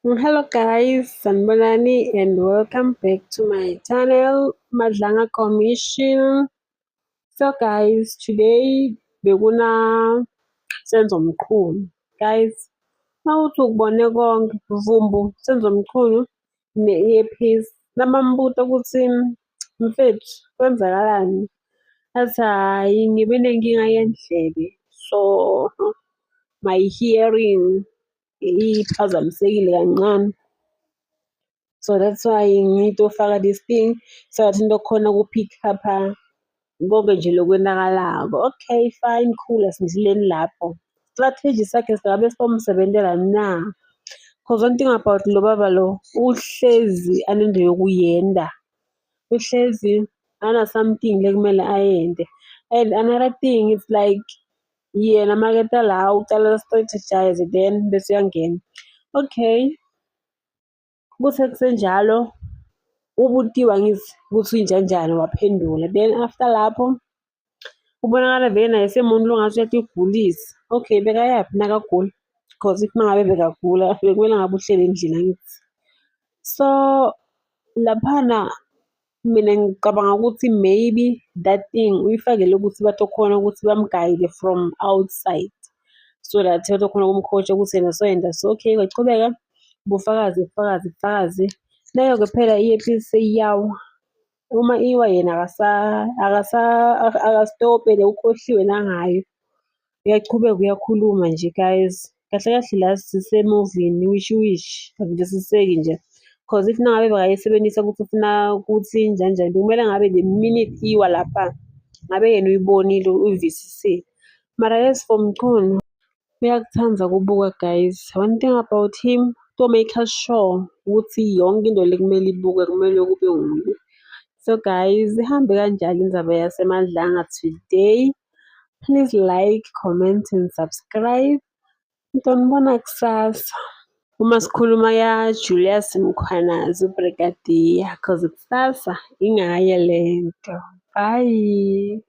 Hello guys, sanibonani and welcome back to my channel, Madlanga Commission. So guys, today bekuna Senzo Mchunu. Guys, mawuthi ukubone konke vumbu Senzo Mchunu ne-earpiece. Namambuta ukuthi mfethu kwenzakalani? Athi hhayi ngibe nenkinga yendlebe so my hearing iphazamisekile kancane. So that's why ngitofaka this thing so that ngizokhona uku-pick up-a konke nje lokwenzakalako. Okay, fine, cool, asindluleni lapho. Strategy sakhe singabe siyomsebentela na? 'Cause one thing about lo baba lo, uhlezi anento yokuyenda. Uhlezi ana something lekumele ayente. And another thing is like yena maketa la ucala strategize then bese uyangena. Okay, kuthe kusenjalo ubutiwe angithi ukuthi njani waphendula. Then after lapho ubonakala vele naye semuntu longathi uyatigulisa. Okay, bekayaphi nakagula? 'Cause if mangabe bekagula bekumele ngabe uhleli endlini angithi. So laphana mina ngicabanga ukuthi maybe that thing uyifakele ukuthi batokhona ukuthi bam-guide from outside so that batokhona ukum-coach-a ukuthi yena so yenta so. Okay, kwachubeka bufakazi bufakazi bufakazi. Nayo-ke phela i-earpiece seyiyawa. Uma iwa yena akastophe ukhohliwe nangayo. Uyachubeka uyakhuluma nje guys. Kahle kahle la sisemuvini Wish Wish akuvisiseki nje. 'Cause if nangabe bekayisebenzisa ukuthi ufuna ukuthi njani njani bekumele ngabe the minute iwa lapha ngabe yena uyibonile uyivisisile. Mara as for Mchunu uyakuthanda ukubuka guys. One thing about him to-make sure ukuthi yonke into le kumele ibukwe kumele kube nguye. So guys, ihambe kanjalo indzaba yaseMadlanga today. Please like, comment and subscribe. Ngitonibona kusasa. Uma sikhuluma ya Julius Mkhwanazi u-brigadier, 'cause kusasa ingaye lento. Bye.